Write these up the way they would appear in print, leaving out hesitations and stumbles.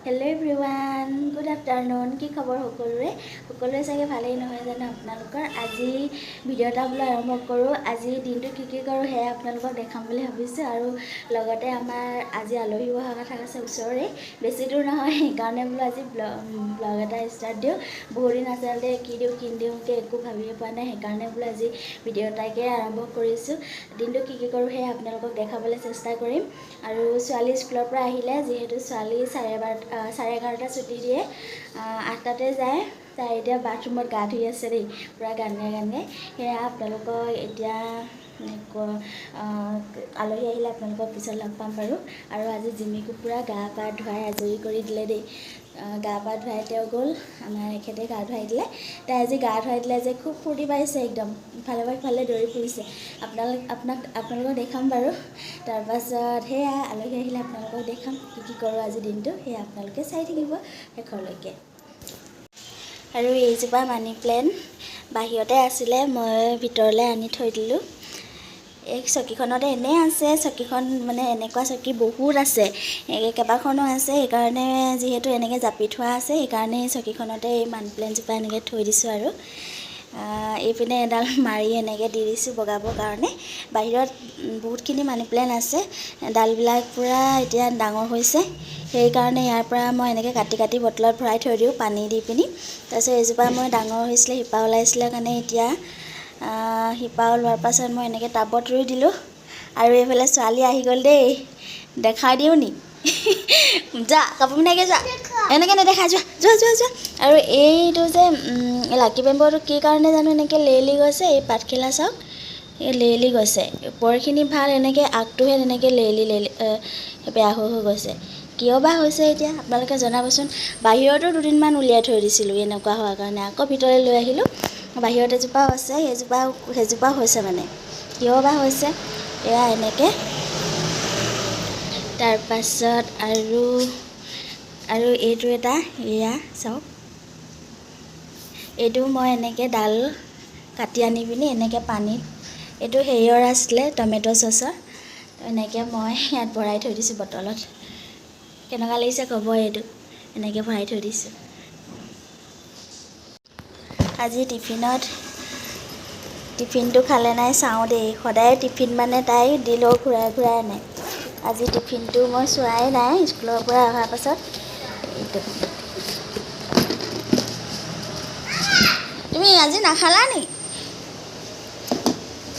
Hello' everyone, good afternoon. কি খবৰ সকলোৰে? সকলোৰে চাগে ভালেই নহয় জানো আপোনালোকৰ? আজি ভিডিঅ' এটা বোলো আৰম্ভ কৰোঁ। আজি দিনটো কি কি কৰোঁ সেয়া আপোনালোকক দেখাম বুলি ভাবিছোঁ। আৰু লগতে আমাৰ আজি আলহীও অহা কথা আছে, ওচৰৰে, বেছি দূৰ নহয়। সেইকাৰণে বোলো আজি ব্লগ এটা ষ্টাৰ্ট দিওঁ। বহুত দিন আচলতে কি দিওঁ কি নিদিওঁকৈ একো ভাবিয়ে পোৱা নাই, সেইকাৰণে বোলো আজি ভিডিঅ' এটাকে আৰম্ভ কৰিছোঁ। দিনটো কি কি কৰোঁ সেয়া আপোনালোকক দেখাবলৈ চেষ্টা কৰিম। আৰু ছোৱালী স্কুলৰ পৰা আহিলে, যিহেতু ছোৱালী 12:30, 11:30 ছুটি দিয়ে, 8টাতে যায়। তাই এতিয়া বাথৰুমত গা ধুই আছে দেই, পূৰা গান গাই গান গাই। সেয়া আপোনালোকক এতিয়া আলহী আহিলে আপোনালোকক পিছত লগ পাম বাৰু। আৰু আজি জিমিকো পূৰা গা পা ধুৱাই আজৰি কৰি দিলে দেই। গা পা ধুৱাই তেওঁ গ'ল, আমাৰ এখেতে গা ধুৱাই দিলে। তাই আজি গা ধুৱাই দিলে যে খুব ফূৰ্তি পাইছে, একদম ইফালে পৰা সিফালে দৌৰি ফুৰিছে। আপোনালোকক দেখাম বাৰু। তাৰপাছত সেয়া আলহী আহিলে আপোনালোকক দেখাম কি কি কৰোঁ আজি দিনটো, সেয়া আপোনালোকে চাই থাকিব শেষলৈকে। আৰু এইজোপা মানি প্লেণ্ট বাহিৰতে আছিলে, মই ভিতৰলৈ আনি থৈ দিলোঁ। এই চকীখনতে এনেই আছে, চকীখন মানে এনেকুৱা চকী বহুত আছে, এই কেইবাখনো আছে। সেইকাৰণে যিহেতু এনেকৈ জাপি থোৱা আছে, সেইকাৰণে এই চকীখনতে এই মানি প্লেণ্টজোপা এনেকৈ থৈ দিছোঁ। আৰু এইপিনে এডাল মাৰি এনেকৈ দি দিছোঁ বগাবৰ কাৰণে। বাহিৰত বহুতখিনি মানি প্লেণ্ট আছে, ডালবিলাক পূৰা এতিয়া ডাঙৰ হৈছে, সেইকাৰণে ইয়াৰ পৰা মই এনেকৈ কাটি কাটি বটলত ভৰাই থৈ দিওঁ পানী দি পিনি। তাৰপিছত এইজোপা মই ডাঙৰ হৈছিলে, শিপা ওলাইছিলে কাৰণে এতিয়া শিপা ওলোৱাৰ পাছত মই এনেকৈ টাবত ৰুই দিলোঁ। আৰু এইফালে ছোৱালী আহি গ'ল দেই, দেখাই দিওঁ নি? যা কাপোৰ পিন্ধাইগৈ যোৱা, এনেকৈ নেদেখা, যোৱা যোৱা যোৱা যোৱা। আৰু এইটো যে লাকি বেম্বৰটো কি কাৰণে জানো এনেকৈ লেৰেলি গৈছে, এই পাতখিলা চাওক, এই লেৰেলি গৈছে। ওপৰখিনি ভাল, এনেকৈ আগটোহে তেনেকৈ লেৰেলি লেৰেলি বেয়া হৈ হৈ গৈছে। কিয় বা হৈছে এতিয়া আপোনালোকে জনাবচোন। বাহিৰতো দুদিনমান উলিয়াই থৈ দিছিলোঁ এনেকুৱা হোৱাৰ কাৰণে, আকৌ ভিতৰলৈ লৈ আহিলোঁ। বাহিৰত এজোপাও আছে, সেইজোপাও হৈছে, মানে কিয় বা হৈছে এয়া এনেকৈ। তাৰপাছত আৰু আৰু এইটো এটা, এয়া চাওক, এইটো মই এনেকৈ ডাল কাটি আনি পিনি এনেকৈ পানীত, এইটো হেৰিয়ৰ আছিলে টমেট' চচৰ, এনেকৈ মই ইয়াত ভৰাই থৈ দিছোঁ বটলত। কেনেকুৱা লাগিছে ক'ব, এইটো এনেকৈ ভৰাই থৈ দিছোঁ। আজি টিফিনটো খালে নাই চাওঁ দেই। সদায় টিফিন মানে তাই দিলেও ঘূৰাই ঘূৰাই আনে। আজি টিফিনটো মই চোৱাই নাই স্কুলৰ পৰা অহাৰ পাছত। এইটো তুমি আজি নাখালা নি?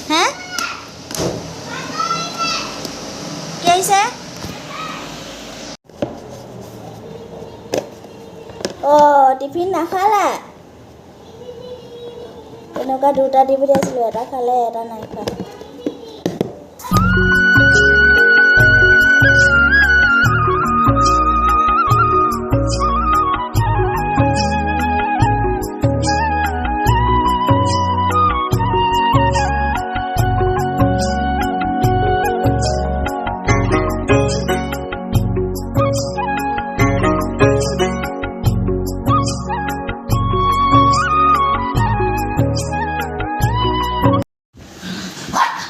হে কি আহিছে? অঁ টিফিন নাখালা? তেনেকুৱা দুটা দি পঠিয়াইছিলোঁ, এটা খালে এটা নাই খোৱা।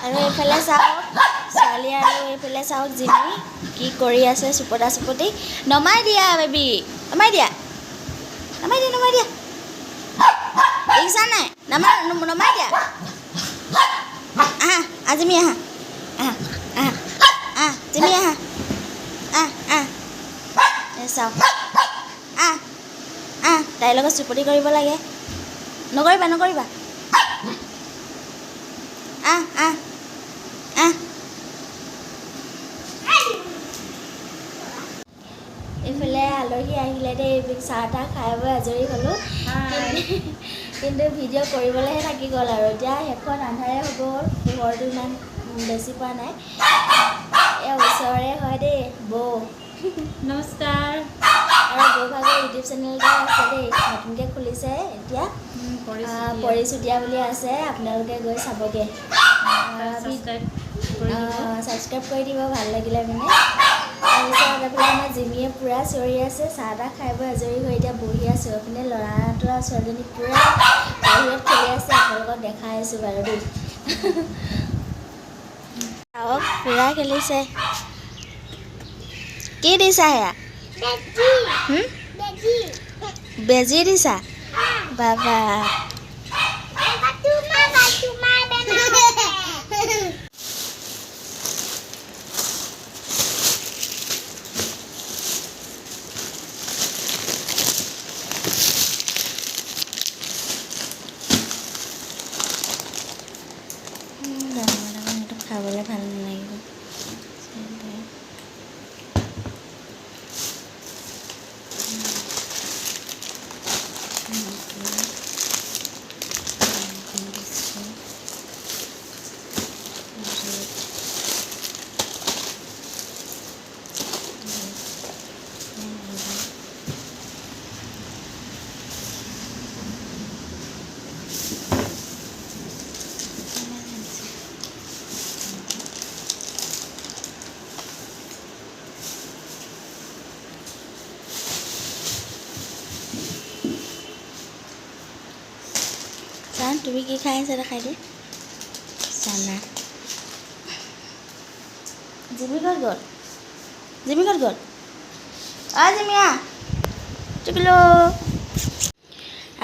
আৰু এইফালে চাওক ছোৱালী, আৰু এইফালে চাওক জিমি কি কৰি আছে, চুপতা চুপতি। নমাই দিয়া বেবী, নমাই দিয়া, নমাই দিয়া, নমাই দিয়া, দেখিছা নাই? নমাই দিয়া। আহা আহ জিমি, আহা আহা আহা আহ জিমি, আহা আহ আহ। এই চাওক, আহ আহ, তাইৰ লগত চুপতি কৰিব লাগে। নকৰিবা নকৰিবা, আহ আহ আহ। এইফালে আলহী আহিলে দেই, চাহ তাহ খাই বৈ আজৰি হ'লোঁ, কিন্তু ভিডিঅ' কৰিবলৈহে থাকি গ'ল। আৰু এতিয়া শেষত আন্ধাৰে হ'ব, পোহৰটো ইমান বেছি পোৱা নাই। এয়া ওচৰৰে হয় দেই বৌ। নমস্কাৰ। আৰু বৌ ভাগৰ ইউটিউব চেনেল এটা আছে দেই, নতুনকৈ খুলিছে এতিয়া, পৰি চুতীয়া বুলি আছে, আপোনালোকে গৈ চাবগৈ, ছাবস্ক্ৰাইব কৰি দিব, ভাল লাগিলে মানে। তাৰপিছত এইফালে আমাৰ জিমিয়ে পূৰা চিঞৰি আছে। চাহ তাহ খাই বৈ আজৰি হৈ এতিয়া বহি আছোঁ। এইপিনে ল'ৰাটো আৰু ছোৱালীজনী পূৰা বাহিৰত খেলি আছে, আপোনালোকক দেখাই আছোঁ বাৰু দেই। চাওক পূৰা খেলিছে। কি দিছা সেয়া? বেজি দিছা বাবা। খাবলৈ ভাল নালাগিব। তুমি কি খাই আছা দেখাই দিয়ে। চানা। জিমি ক'ত গ'ল? জিমি ক'ত গ'ল? অ' জিমিয়া চুকিলো।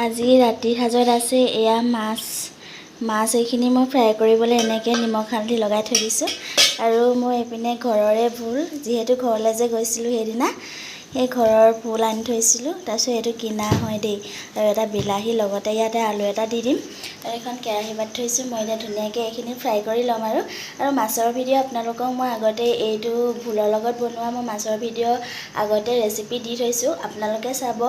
আজি ৰাতিৰ সাজত আছে এয়া মাছ। মাছ এইখিনি মই ফ্ৰাই কৰিবলৈ এনেকৈ নিমখ হালধি লগাই থৈ দিছোঁ। আৰু মই এইপিনে ঘৰৰে ভোল, যিহেতু ঘৰলৈ যে গৈছিলোঁ সেইদিনা, সেই ঘৰৰ ভোল আনি থৈছিলোঁ। তাৰপিছত এইটো কিনা হয় দেই। আৰু এটা বিলাহী, লগতে ইয়াতে আলু এটা দি দিম। আৰু এখন কেৰাহী পাতি থৈছোঁ। মই এতিয়া ধুনীয়াকৈ এইখিনি ফ্ৰাই কৰি ল'ম। আৰু আৰু মাছৰ ভিডিঅ' আপোনালোকক মই আগতে এইটো ভোলৰ লগত বনোৱা মই মাছৰ ভিডিঅ' আগতে ৰেচিপি দি থৈছোঁ, আপোনালোকে চাব।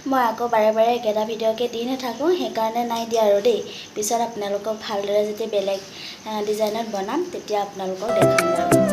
মই আকৌ বাৰে বাৰে একেটা ভিডিঅ'কে দি নাথাকোঁ, সেইকাৰণে নাই দিয়া আৰু দেই। পিছত আপোনালোকক ভালদৰে যেতিয়া বেলেগ ডিজাইনত বনাম তেতিয়া আপোনালোকক দেখাম বাৰু।